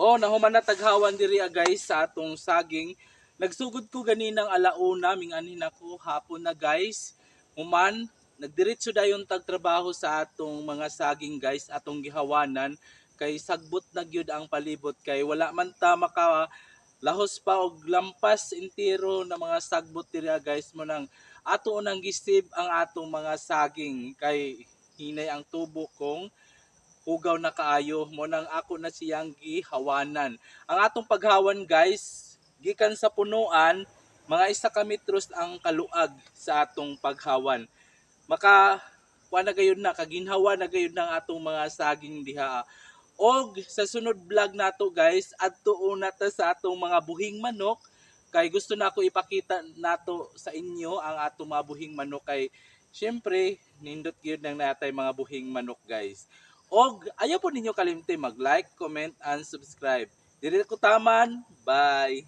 Oh, nahuman na taghawan diri ah, guys, sa atong saging. Nagsugod ko ganinang alauna, minganhin ako hapon na, guys. Human, nagdiretso dayon tagtrabaho sa atong mga saging, guys, atong gihawanan kay sagbot na gyud ang palibot kay wala man ta maka lahos pa og lampas entero na mga sagbot diri ah, guys. Mo nang ato nang gisib ang atong mga saging kay hinay ang tubo kung hugaw na kaayo, mo nang ako na siyang gihawanan. Ang atong paghawan, guys, gikan sa punuan, mga 1 ka metros ang kaluag sa atong paghawan. Maka kuan na gayud na, kaginhawa na gayud ng atong mga saging diha. Og sa sunod vlog nato, guys, adto una ta sa atong mga buhing manok kay gusto na ako ipakita nato sa inyo ang atong mga buhing manok kay syempre nindot gyud nang natay mga buhing manok, guys. Og ayaw po ninyo kalimti mag-like, comment and subscribe. Diri ko taman. Bye.